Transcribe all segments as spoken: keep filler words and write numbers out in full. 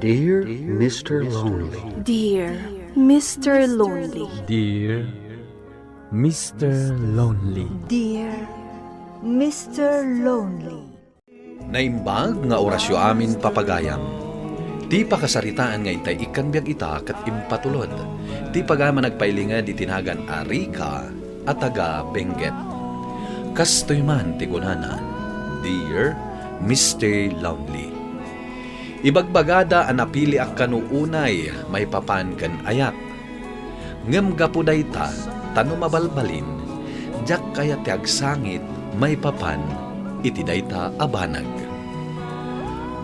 Dear Mister Lonely. Dear Mister Lonely. Dear Mister Lonely. Dear Mister Lonely. Naimbag nga orasyo amin, papagayam. Ti pakasaritaan nga intay ikkan biag ita ket impatulod. Ti pagayam a nagpailinged iti nagan a Rica a taga Benguet. Kastoy man ti kunana, Dear Mister Lonely. Ibagbagada a napiliak kano unay maipapan ken ayat. Ngem gapu dayta, ta no mabalbalin, diak kayat ti agsangit maipapan iti dayta a banag.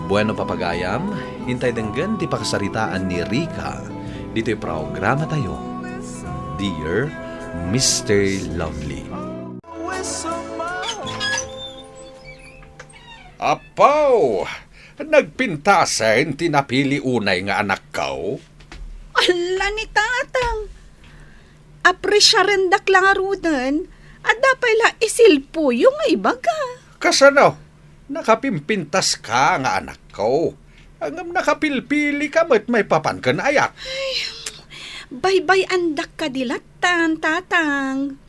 Bueno, papagayam, intay denggen ti pakasaritaan ni Rica ditoy programatayo, Dear Mister Lonely. Apo! Nagpintasen ti napili unay nga anakko? Ala ni Tatang! Apresiarendak la ngaruden, adda pay la isilpoyo nga ibaga. Kasano? Nakapimpintaska nga anakko. Ngem nakapilpilika met maipapan ken ayat. Ay, baybay-andak kadi lattan, Tatang.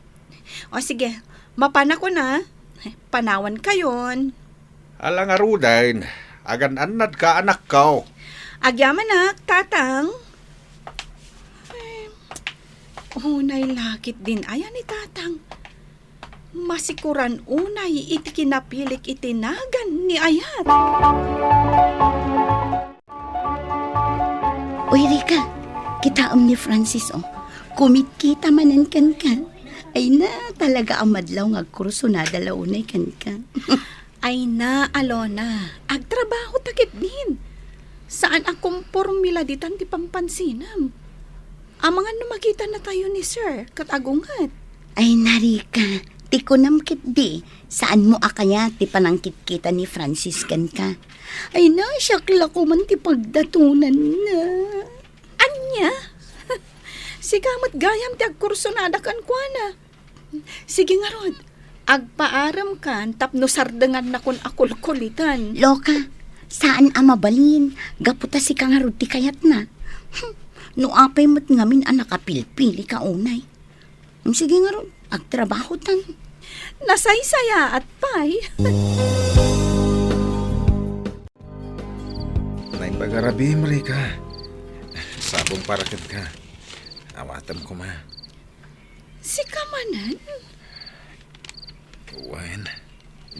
O sige, mapanakon a. Panawankayon. Ala ngaruden, agan-annadka, anakko. Agyamanak, Tatang. Ay, unay lakit din aya ni Tatang. Masikuran unay iti kinapilik iti nagan ni ayat. Uy, Rica, kitaem ni Francis, o. Kumitkita manen kenka. Ay na, talaga a madlaw nga agkursunada la unay kenka. Ay na, Alona, agtrabaho ta ketdin. Saan a komporme la ditan ti pampansinam. Amangan no makita natayo ni Sir, ket agunget. Ay na, Rica, ti kunam ketdi, saan mo a kayat ti panangkitkita ni Francis kenka? Ay na, siak la koman ti pagdatonanna. Ania? Sika met gayam ti agkursunada kenkuana. Sige ngarud, agpaaremkan tapno sardengannakon a kulkulitan. Loka, saan a mabalin, gapu ta sika ngarud ti kayatna. Hmm, no apay met ngamin a nakapilpilika unay. Sige ngarud, agtrabahotan. Nasaysayaat pay. Naimbag a rabiim, Rica. Sabong para kenka. Awatem koma. Sika manen? Wen,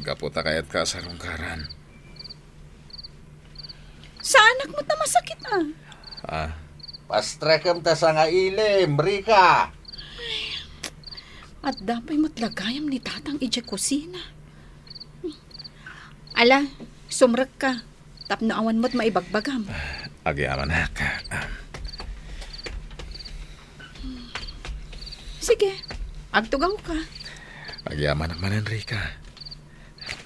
gapu ta kayatka a sarungkaran. Saanak met a masakit, a. Ah. Pastrekem ta sangailim, Rica. Adda pay met la gayam ni Tatang idiay kusina. Ala, sumrekka. Tapno awan met maibagbagam. Agyamanak. Sige, agtugawka. Agyamanak manen, Rica.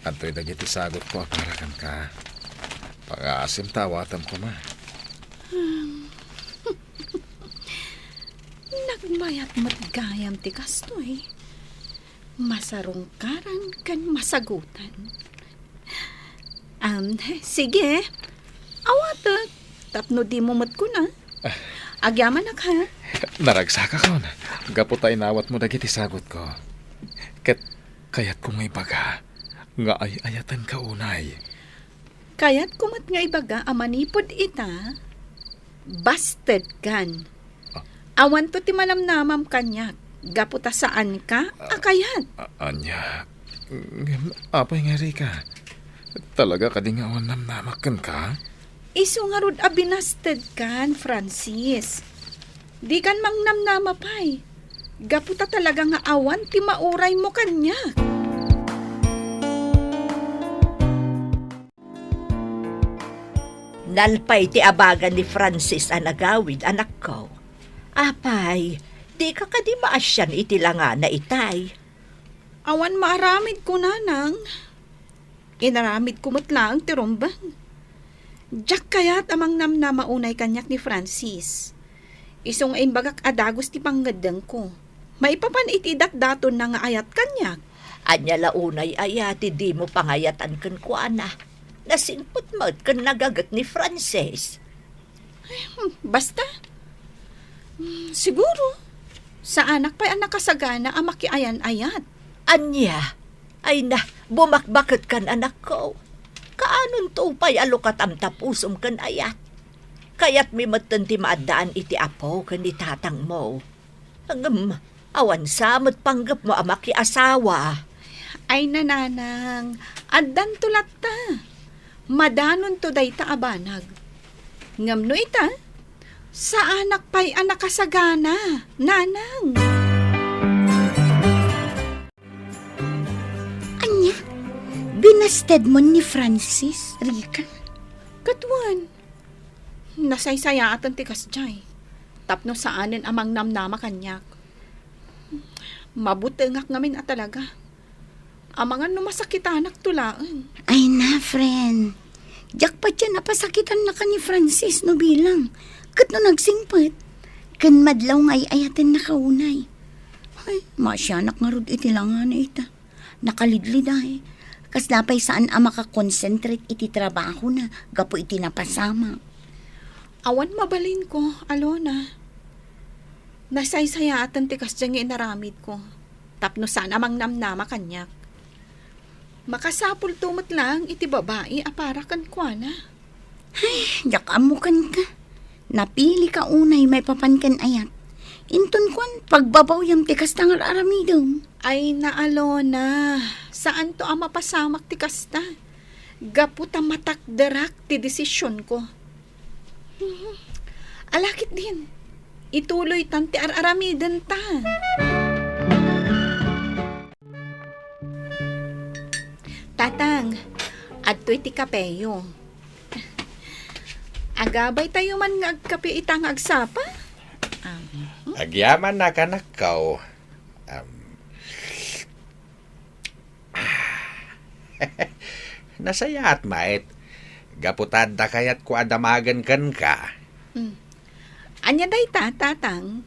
Adtoy dagiti sagutko a para kenka. Pangaasim ta awatem koma. Hmm. Nagmayat met gayam ti kastoy. Masarungkaran ken masagutan. Am, sige. Awatek, tapno dimo met kuna. Agyamanak, ha? Naragsakakon, gapu ta inawatmo dagiti sagutko. Ket kayatko nga ibaga nga ay-ayatenka unay. Kayatko met nga ibaga a manipud ita, bastedkan. Ah. Awanto ti manamnamam kaniak, gapu ta saanka a kayat. A-, ania? Ngem, apay nga, Rica? Talaga kadi nga awan namnamak kenka? Isu ngarud a binastedkan, Francis. Dikan mangnamnama pay. Gapu ta talaga nga awan ti mauraymo kaniak. Nalpay ti abagan ni Francis a nagawid, anakko. Apay, dika kadi maasian iti langana itay? Awan maaramidko, nanang. Inaramidko met laeng ti rumbeng. Diak kayat a mangnamnama unay kaniak ni Francis. Isu nga imbagak a dagus ti pangngeddengko. Maipapan iti datdatonna nga ayat kaniak. Ania la unay aya ti dimo pangayatan kenkuana? Nasingpet met ken nagaget ni Francis. Hmm, basta. Hmm, siguro, saanak pay a nakasagana a makiayan-ayat. Ania? Ay na, bumakbaketkan, anakko. Kaanonto pay a lukatam ta pusom ken ayat? Kayatmi metten ti maaddaan iti apo ken ni tatangmo. Ngem, awan sa met panggepmo a makiasawa. Ay, nanang, addanto latta. Madanonto dayta a banag. Ngem no ita, saanak pay a nakasagana, nanang. Ania? Binastedmon ni Francis, Rica? Kaduan. Nasaysayaaten ti kasdiay. Tapno saanen a mangnamnama kaniak. Mabutengak ngamin a talaga. Amangan no masakitanak to laeng. Ay na, friend. Diak pay a napasakitan na ka ni Francis no bilang. Ket no nagsingpet, ken madlaw nga ay-ayaten na ka unay. Ay, masianak ngarud iti langana ita. Nakalidliday. Kasla pay saan a makakonsentrate iti trabahona gapu iti napasamak. Awan mabalinko, Alona. Nasaysayaaten ti kasdiay nga inaramidko. Tapno saan a mangnamnama kaniak. Makasapulto met laeng iti babai a para kenkuana. Ay, diak ammo kenka. Napilika unay maipapan ken ayat. Inton kuan, pagbabawyam ti kasta nga ar-aramidem. Ay, na, Alona, saanto a mapasamak ti kasta. Gapu ta matakderak ti desisionko. Ala ketdin, ituloytan ti ar-aramidenta. Tatang, adtoy ti kapeyo. Agabaytayo man nga agkape ita nga agsapa? Um, Agyaman, anakko. Um, Nasayaat met. Gapu ta adda kayatko a damagen kenka. Hmm. Ania dayta, Tatang?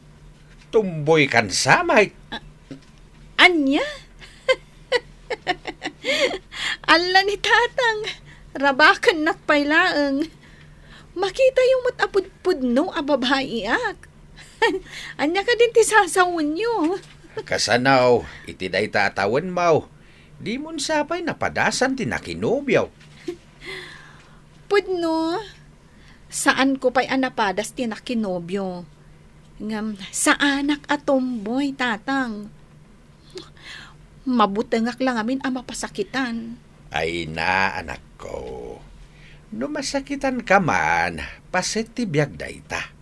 Tumboykan sa met. A-, ania? Alla ni Tatang, rabakennak pay laeng. Makitayo met a pudpudno a babaiak. Ania kadin ti sasawenyo? Kasano, iti dayta a tawenmo, dimon sa pay napadasan ti nakinobio? Pudno, saanko pay a napadas ti nakinobio. Ngem saanak a tomboy, Tatang. Mabutengak la ngamin a mapasakitan. Ay na, anakko. No masakitanka man, paset ti biag dayta.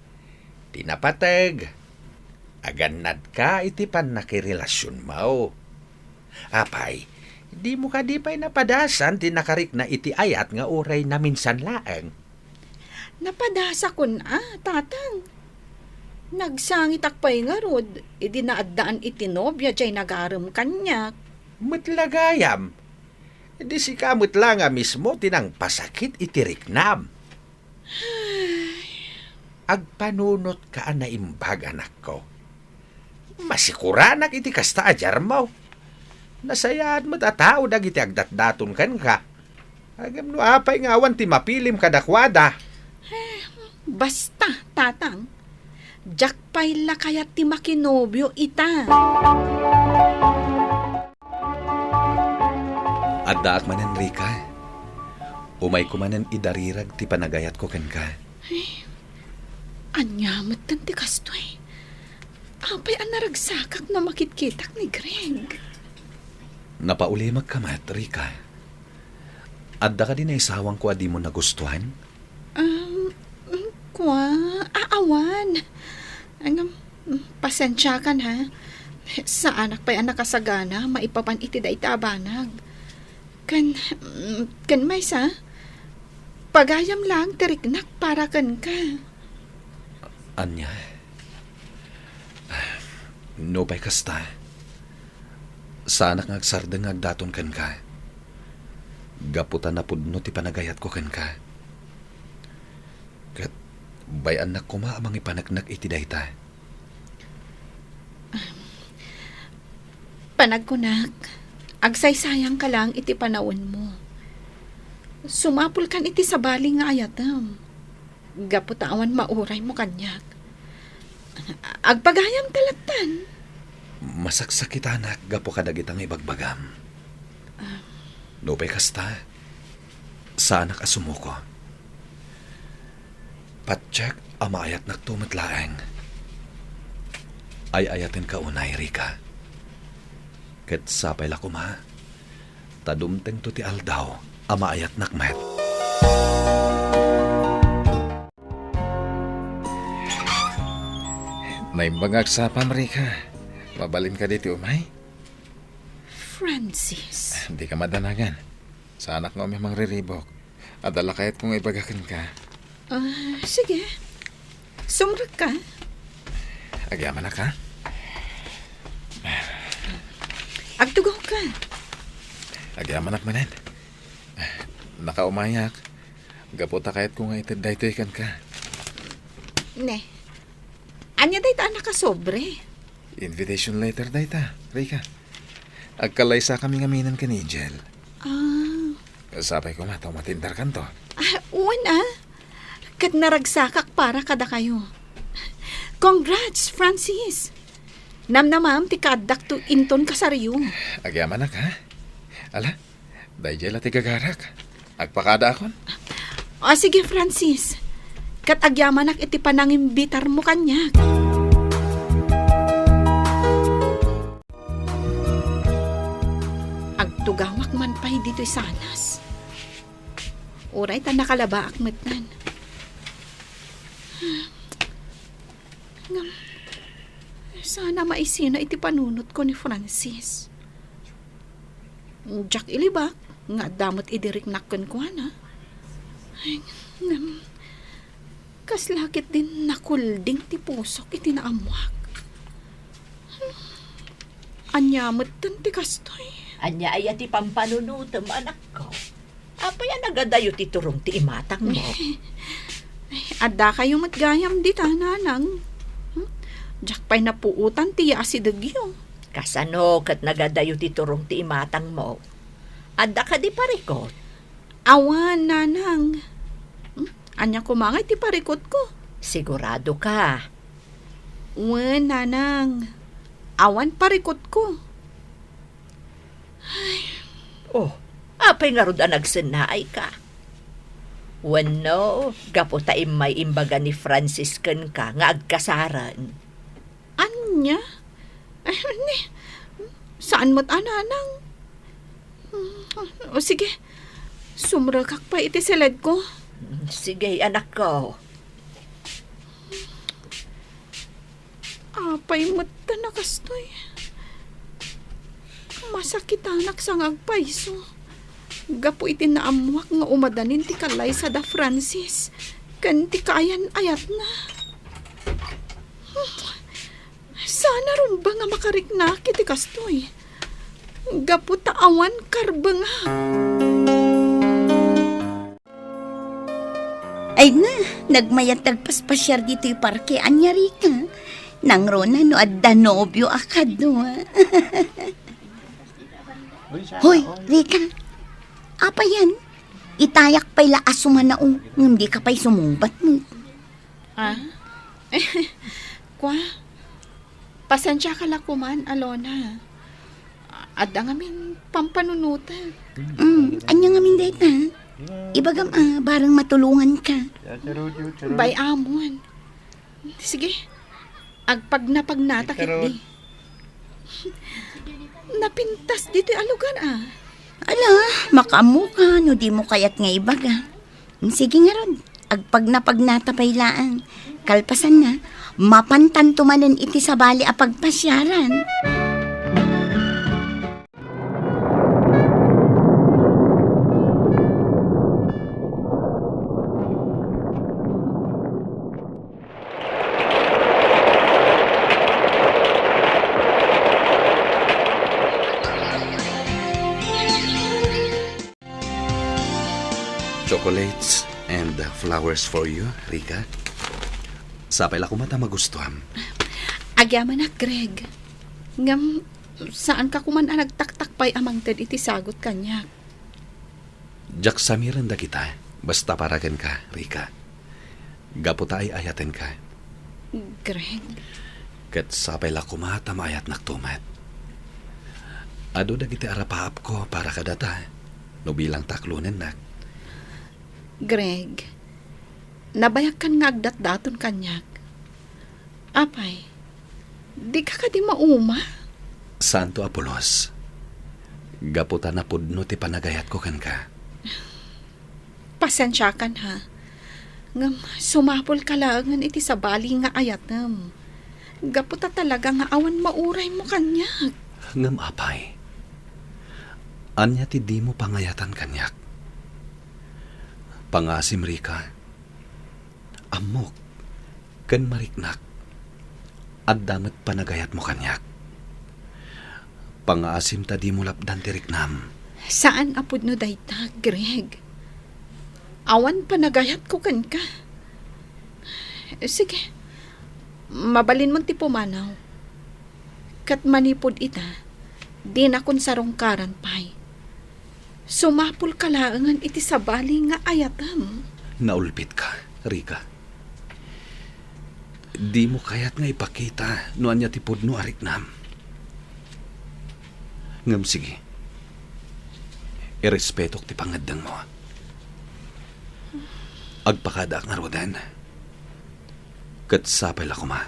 Ti napateg, agannadka iti pannakirelasionmo. Apay, dimo kadi pay napadasan ti nakarikna iti ayat nga uray naminsan laeng? Napadasakon a, Tatang. Nagsangitak pay ngarud, idi naaddaan iti nobia jay nagarem kaniak. Met la gayam, di sika met la nga mismo ti nangpasakit iti riknam. Agpanunotka a naimbag, anakko. Masikuranak iti kasta a diarmo. Nasayaat met a tao dagiti agdatdaton kenka. Ngem no apay nga awan ti mapilim kadakuada? Eh, basta, Tatang. Diak pay la kayat ti makinobio ita. Addaak manen, Rica. Umayko manen idarirag ti panagayatko kenka. Ay, ania metten ti kastoy? Apay a naragsakak no makitkitak ni Greg? Napaulimekka met, Rica. Adda kadi naisawangko a dimo nagustuan? Um, mm, kua, a-, awan. Ngem, mm, pasensiakan, ha? Saanak pay a nakasagana maipapan iti dayta a banag. Ken, mm, ken maysa, pagayam laeng ti riknak para kenka. Ania? Nupay kasta, saanak nga agsardeng nga agdaton kenka. Gapu ta napudno ti panagayatko kenka. Ket bay-annak koma a mangipaneknek iti dayta. Panagkunak, agsaysayangka laeng iti panawenmo. Sumapulkan iti sabali nga ayatem. gapu ta awan mauraymo kaniak. Agpagayamta lattan. Masaksakitanak gapu kadagita nga ibagbagam. Ah. Nupay kasta, saanak a sumuko. Patiek a maayatnakto met laeng. Ay-ayatenka unay, Rica. Ket sapay la koma, ta dumtengto ti aldaw a maayatnak met. Naimbag nga agsapam, Rica. Mabalinka ditoy umay? Francis. Dika madanagan. Saanak nga umay mangriribuk. Adda la kayatko nga ibaga kenka. Ah, sige. Sumrekka. Agyamanak, ha? Agtugawka. Agyamanak manen. Nakaumayak. Gapu ta kayatko nga ited daytoy kenka. Ne. Ania dayta a nakasobre? Invitation letter dayta, Rica. Agkallaysakami ngamin ken Angel. Ah. Sapay koma ta umatenderkanto. Ah, wen, ah. Ket naragsakak para kadakayo. Congrats, Francis. Namnamaem ti kaaddakto inton kasaryo. Agyamanak, ha? Ala, daydiay la ti gagarak. Agpakadaakon. O, sige, Francis. Ket agyamanak iti panangimbitarmo kaniak. Agtugawak man pay ditoy sanas. Uray ta nakalabaak metten. Ngem, saan a maisina iti panunotko ni Francis. Diak ilibak nga adda met idi riknak kenkuana. Ay, ngem, kasla ketdin nakulding ti pusok iti naammoak. Ania metten ti kastoy? Ania aya ti pampanunotem, anakko? Apay a nagadayo ti turong ti imatangmo? Ay, addakayo met gayam dita, nanang. Hmm? Diak pay napuotan ti yaasidegyo. Kasano ket nagadayo ti turong ti imatangmo? Adda kadi parikut? Awan, nanang. Hmm? Ania koma ngay ti parikutko? Sigurado ka? Wen, nanang. Awan parikutko. Ay. Oh, apay ngarud a nagsennaayka? Wenno, gapu ta immay imbaga ni Francis kenka nga agkasaren? Ania? Ay, ni, saan met a, nanang? O sige, sumrekak pay iti siledko. Sige, anakko. Apay met ta nakastoy. Masakitanak sa nga agpayso. Gapu iti naammoak nga umadanin ti kallaysa da Francis ken ti kaayan-ayatna. Saan a rumba nga makariknak iti kastoy. Gapu ta awan karbengak. Ay na, nagmayat ti agpaspasiar ditoy parke, ania, Rica? Nangruna no adda nobio a kadua. Hoy, Rica. Apay yan? Itayak pay la a sumanao, ngem dika pay sumungbat met. Ah? Kua, pasensiaka la koman, Alona. Adda ngamin pampanunotek. Mm, ania ngamin dayta? Ibagam a, bareng matulonganka. Bay-amon. Sige, agpagnapagnata ketdi. Napintas ditoy a lugar, a. Ala, makaammoka no dimo kayat nga ibaga. Sige ngarud, agpagnapagnata pay laeng. Kalpasanna, mapantanto manen iti sabali a pagpasiaran. Chocolates and flowers for you, Rica. Sapay la koma ta magustuam. Agyamanak, Greg. Ngem, saanka koman a nagtaktak pay a mangted iti sagut kaniak. Diak samiren dagita, basta para kenka, Rica. Gapu ta ay-ayatenka. Greg. Ket sapay la koma ta maayatnakto met. Adu dagiti arapaapko para kadata no bilang ta aklonennak. Greg, nabayagkan nga agdatdaton kaniak. Apay, dika kadi mauma? Santo a pulos, gapu ta napudno ti panagayatko kenka. Pasensiakan, ha. Ngem sumapulka laengen iti sabali nga ayatem. Gapu ta talaga nga awan mauraymo kaniak. Ngem apay, ania ti dimo pangayatan kaniak? Pangasim, Rica. Ammok ken mariknak, adda met panagayatmo kaniak. Pangaasim ta dimo lapdan ti riknam. Saan a pudno dayta, Greg. Awan panagayatko kenka. Sige, mabalinmon ti pumanaw. Ket manipud ita, dinakon sarungkaran pay. Sumapulka laengen iti sabali nga ayatem. Naulpitka, Rica. Dimo kayat nga ipakita no ania ti pudno a riknam. Ngem sige, irespetok ti pangngeddengmo. Agpakadaak ngaruden. Ket sapay la koma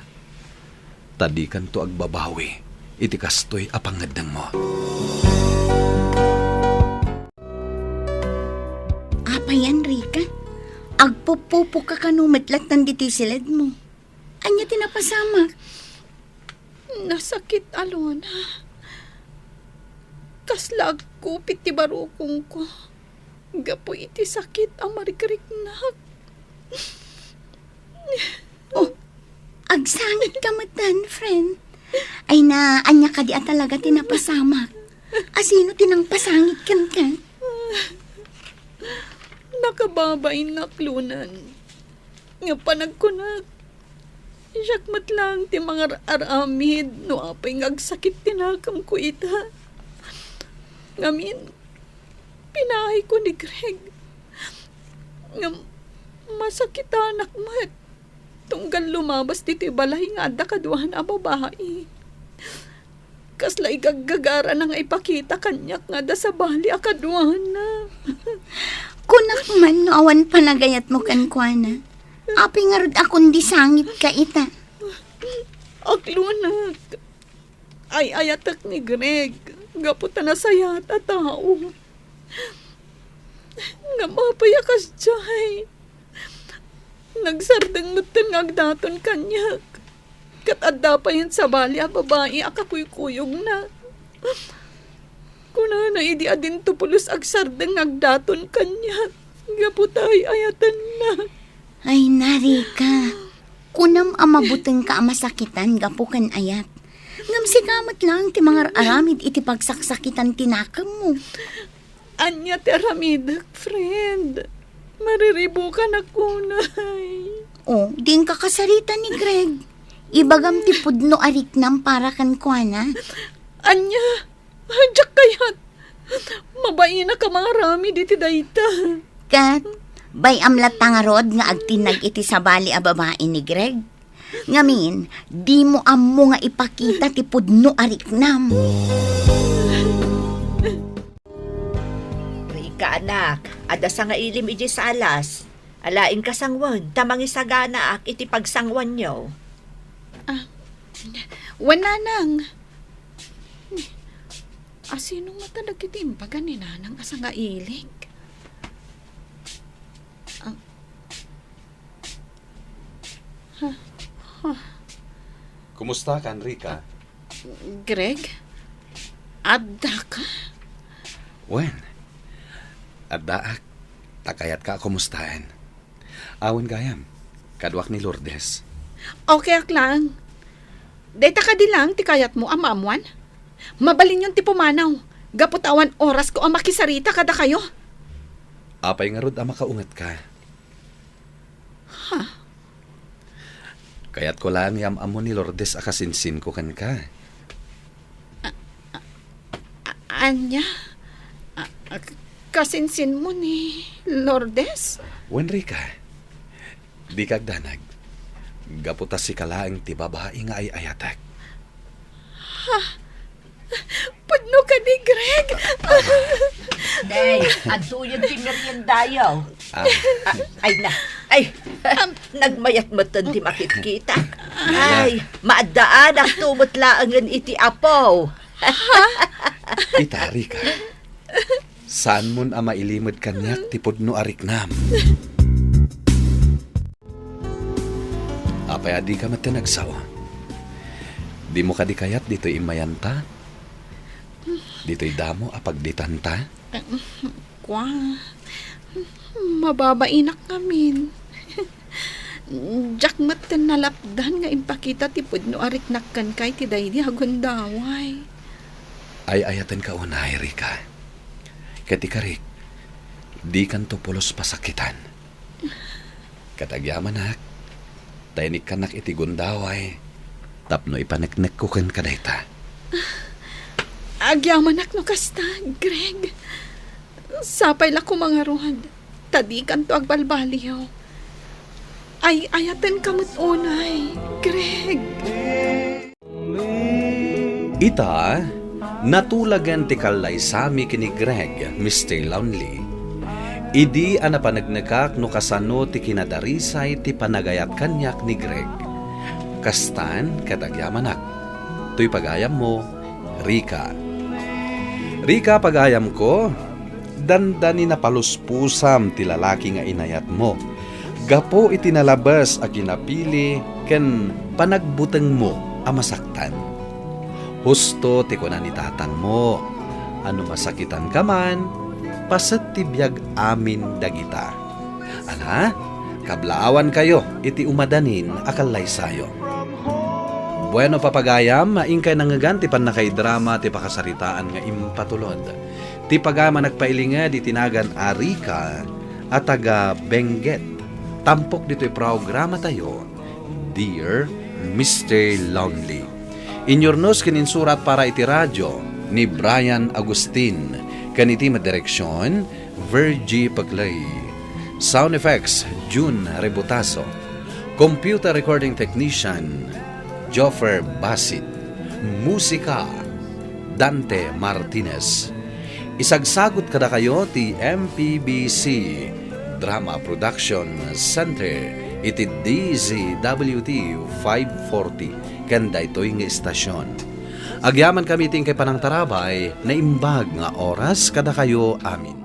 ta dikanto agbabawi iti kastoy a pangngeddengmo. Apay, Enrica, agpuppupoka kano met lattan ditoy siledmo. Ania ti napasamak? Nasakit a luna. Kasla agkupit ti barukongko gapu iti sakit a marikriknak. Oh, agsangitka metten, friend. Ay na, ania kadi a talaga ti napasamak? A sino ti nangpasangit kenka? Nakababainak, Lunan. Nga panagkunak, siak met laeng ti mangar-aramid no apay nga agsakit ti nakemko ita. Ngamin, pinaayko ni Greg. Ngem masakitanak met tunggal lumabas ditoy balay nga adda kaduana a babai. Kasla igaggagarana nga ipakita kaniak nga adda sabali a kaduana. Kunak man no awan panagayatmo kenkuana. Apay ngarud a kundi sangitka ita? Aklunak. Ay-ayatek ni Greg gapu ta nasayaat a tao. Ngem apay a kasdiay? Nagsardeng metten nga agdaton kaniak. Ket adda payen sabali a babai a kakuykuyogna. Kunana idi adinto pulos agsardeng nga agdaton kaniak gapu ta ay-ayatenna. Ay, Enrica, kunam a mabutengka a masakitan gapu ken ayat. Ngem sika met laeng ti mangar-aramid iti pagsaksakitan ti nakemmo. Ania ti aramidek, friend? Mariribukanak unay. Oh, dinka kasarita ni Greg. Ibagam ti pudno a riknam para kenkuana. Ania? Diak kayat. Mabainak a mangaramid iti dayta. Ket, bay-am latta ngarud nga agtinnag iti sabali a babai ni Greg? Ngamin, dimo ammo nga ipakita ti pudno a riknam. Rika, anak, adda sangailim idiay salas. Alaenka sanguen ta mangisaganaak iti pagsanguanyo. Ah, wen, Nanang. Asino ngata dagiti imbaga ni Nanang a sangailing? Ah, Huh? Huh? Kumusta ka, Enrica? Greg? Adda ka? Wen, addaak. Ta kayatka a kumustaen. Awan gayam, kaduak ni Lourdes. Okay ak lang. Dayta kadi lang ti kayatmo a maammuan? Mabalinyon ti pumanaw, gapu ta awan orasko a makisarita kadakayo. Apay ngarud a makaungetka? Ha? Kayatko laeng nga am-ammo ni Lourdes a kasinsinko kenka. A-, ania? A-, a-, kasinsinmo ni Lourdes? Wen, Rika. Dika agdanag. Gapu ta sika laeng ti babai nga ay-ayatek. Pudno kadi, Greg? Day, adtoyen ti meriendayo. Ah. Ah, ay na. Ay, nagmayat metten ti makitkita. Ay, maaddaanakto met laengen iti Apo. Ita, Rica, saanmon a mailimed kaniak ti pudno a riknam. Apay a dika metten agsao? Dimo kadi kayat ditoy immayanta? Ditoy damo a pagditanta? Kua, mababainak ngamin. Diak metten nalapdan nga impakita ti pudno a riknak kenka iti daydi a gundaway. Ay-ayatenka unay, Rica. Ket ikarik, dikanto pulos pasakitan. Ket agyamanak, ta inikkannak iti gundaway tapno ipaneknekko kenka dayta. Agyamanak no kasta, Greg. Sapay la koma ngarud, ta dikanto agbalbaliw. Ay-ayatenka met unay, Greg. Ita, natulagen ti kallaysami ken ni Greg, Mister Lonely. Idi a napaneknekak no kasano ti kinadarisay ti panagayat kaniak ni Greg. Kastan ket agyamanak. Toy pagayammo, Rica. Rica, pagayamko, dandani napaluspusam ti lalaki nga inayatmo gapu iti nalabes a kinapili ken panagbutengmo a masaktan. Husto ti kuna ni tatangmo a no masakitanka man, paset ti biag amin dagita. Ala, kablaawankayo iti umadanin a kallaysayo. Bueno, papagayam, inkay nangngegan ti pannakaidrama ti pakasaritaan nga impatulod. Ti pagayam a nagpailinged iti nagan a Rica a taga Benguet. Tampok ditoy programatayo, Dear Mister Lonely. Inyurnos ken insurat para iti radio ni Brian Agustin, ken iti madireksion, Virgie Paclay. Sound effects, June Rebotazo. Computer recording technician, Joffer Basit. Musika, Dante Martinez. Isagsagut kadakayo ti M P B C Drama Production Center iti D Z W T five forty ken daytoy nga istasyon. Agyamankami iti inkay panangtarabay, naimbag nga oras kadakayo amin.